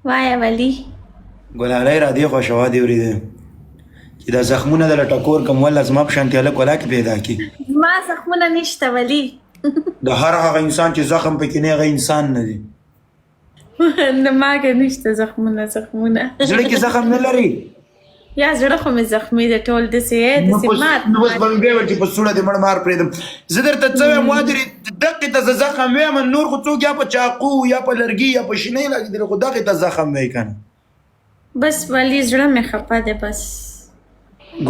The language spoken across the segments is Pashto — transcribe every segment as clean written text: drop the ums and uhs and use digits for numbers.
وایه ولی. ګلالۍ را دې خوا شوه دې ورېده چې دا زخمونه د لټکور کوم والله زما په شانتې هلک ولاکې پیدا کی. ما زخمونه نشته ولی. د هر هغه انسان چې زخم پکې نه هغه انسان نه دی. نه ما کې نشته زخمونه زخمونه. زړه کې زخم نه لري. یا زړه خو مې زخمی دی ټول داسې نو داسې پس مات نو بس مات. به مې بیا ویل چې په سوړه دې مړ مار پرېږدم. زه درته څه وایم وادرې دقې ته زه زخم وایم، نور خو څوک یا په چاقو یا په لرګي یا په شینۍ لګېدلی، خو دغې ته زخم وایي که نه. بس ولی زړه مې خپه دی بس.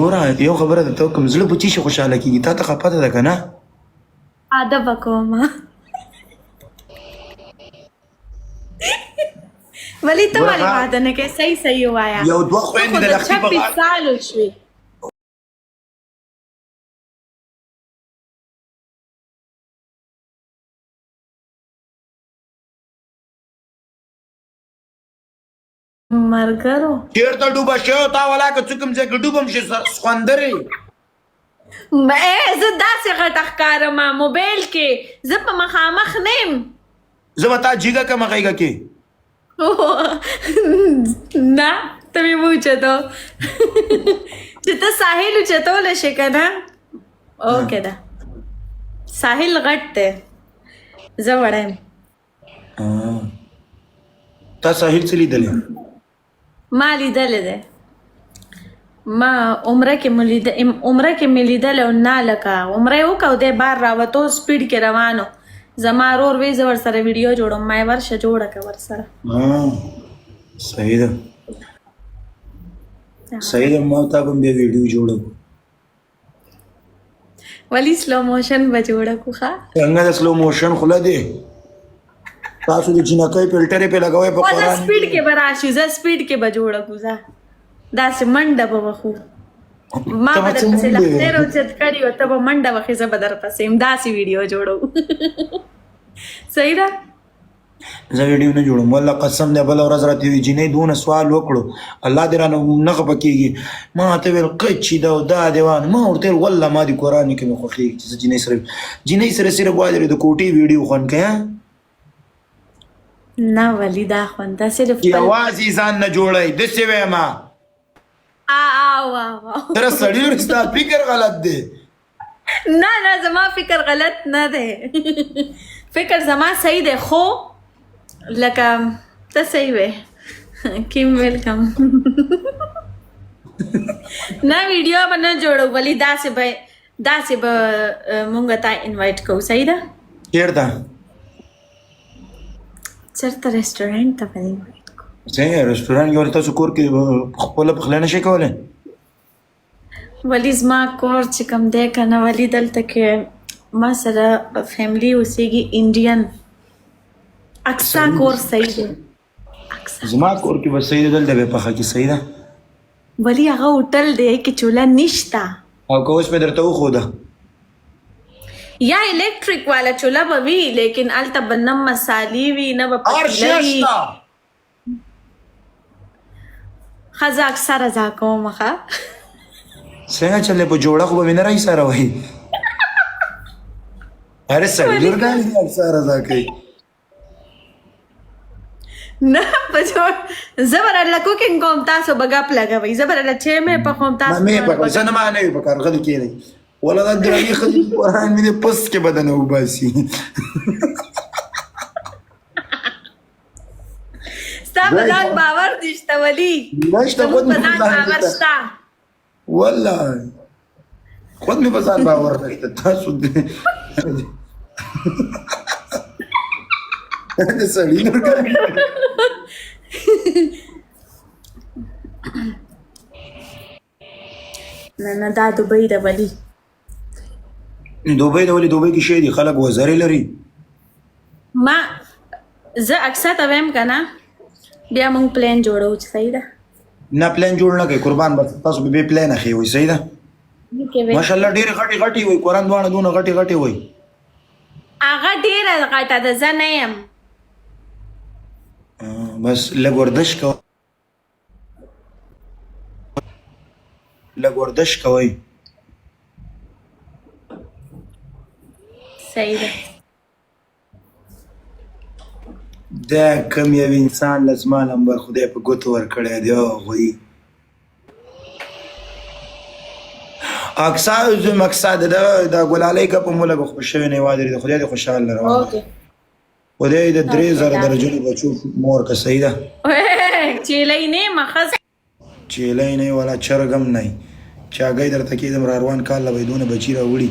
ګوره یو خبره درته وکړم، زړه په چی شي خوشحاله کېږي؟ تا ته خپه ده که نه؟ واده به کوم. ولی ته ګوره ولې ها واده نه کوې؟ صحیح صحیح ووایه. یو دوه ته خویندې خو د د لښتي په 26 غاړه سالو شوې. مرګرو چېرته ډوبه شوې تا ولاکه څه کوم ځای کې ډوبم شي سخوندرې. زه داسې غټه ښکارم موبایل کې، زه په مخامخ نه یم. زه به تا جیګه کړم غېږه کې. نه ته مې وچتو چې ته ساحل اوچتولی شې که نه؟ اوکې ده ساحل غټ دی، زه وړه یم. تا ساحل څه لیدلی؟ ما لیدلی دی، ما عمره کې مې لید، عمره کې مې لیدلی او نه لکه عمره یې وکړه او دی بار راوتو سپیډ کې روانو. زما ورور وی زه ورسره ویډیو جوړوم، ما یې ورشه جوړه که ورسره. صحیح ده صحیح ده، ما تا به هم بیا ویډیو جوړه کړو. ولی سلو موشن به جوړه کو ښه؟ څنګه د سلو موشن خوله دی؟ تاسو د جینکۍ فلټرې پې لګوئ په زه قرآن. سپیډ کې به راشو، زه سپیډ کې به جوړه کو، زه داسې منډه به وخو. ما ته به به څه درپسې منډې لښتی وهې؟ راوچت کړي او ته به منډه وخې، زه به درپسې یم، داسې ویډیو جوړو. صحیح ده؟ زه ویډیو نه جوړوم والله قسم دی. بله ورځ راته یوې جینۍ دونه سوال وکړو، الله دې رانه نه خفه کېږي، ما ته ویل قچي ده او دا دی وانه. ما ورته ویل والله ما دې قرآن کې مې خوښېږي چې زه جینۍ سره جینۍ سره صرف وایي د کوټې ویډیو خوند کوي. نه ولی دا خوند دا صرف چې یوازې ځان نه جوړوي داسې وایم. آو آو تر سړي لور ستا فکر غلط دی. نه نه زما فکر غلط نه دی، فکر زما صحیح دی، خو لکه ته صحیح وې. کیم ویلکم. نه ویډیو به نه جوړو ولی، داسې به داسې به مونږ ته انوایټ کوو. صحیح ده؟ چېرته؟ چېرته رستورانت ته به انوایټ کوو. څنګه رستورانت کې؟ تاسو کور کې خپله پخلی نه شئ کولی؟ ولی زما کور چې کوم دی که نه ولی، دلته کې ما سره فیملی اوسېږي انډین. اکثر کور صحیح دی. زما کور کې به صحیح دی، دلته به پخه کې صحیح ده. ولی هغه هوټل دی کې چوله نشته. او که اوس مې درته وښوده؟ یا الکتریک والا چوله به وي، لیکن هلته به نه مسالې وي نه به هر شی پتیله وي. شته. ښځه اکثره ځا کوم ښه. څنګه چلې په جوړه خو به مې نه راایساروئ؟ اره سړي لور ګانې دي اکثره ځا کوي. نه په جوړ زه به راله کوکینګ کوم، تاسو به ګپ لګوئ. زه به راله چای مې پخوم، تاسو مې پخوم. زه نه ما نه وي پکار، غلي کښېنئ. ولا دا درنې ښځې قرآن مې دې پس کې بدنه وباسي. ستا په ځان باور نشته ولي؟ نشته. زموږ خود په مې ځان په ځان باور نشته. شته. والله خود مې په ځان باور نشته. تاسو دې د سړي لور ګانې. نه نه دا دوبۍ ده ولي. دوبۍ ده ولې؟ دوبۍ کې شی دي، خلک وزرې لري. ما زه اکثر ته وایم که نه، بیا مونږ پلان جوړو چې صحیح ده. نه پلان جوړ نه کوي قربان، بس تاسو به بې پلان ښې وي. صحیح ده. ماشاءالله ډېرې غټې غټې وي قرآن، دواړه دونه غټې غټې وي. هغه ډېره غټه ده، زه نه یم. بس لږ ورزش کوه، لږ ورزش کوئ. صحیح ده. دا کم یو انسان له زما نمبر خدای په ګوتو ورکړی دی او غویی. اکسا زم اکسا د د ګلالۍ ګپ مو لږ خوښ شوی نه وادري د خدای دې خوشحال لره اوکې. خدای د 3000 اوکې. درجنو بچو مور که صحیح ده. چیلې نه مخز. چیلۍ نه ولا چرګم نه چاګۍ درته کېدم را روان کال له به یې دونه بچي راوړي.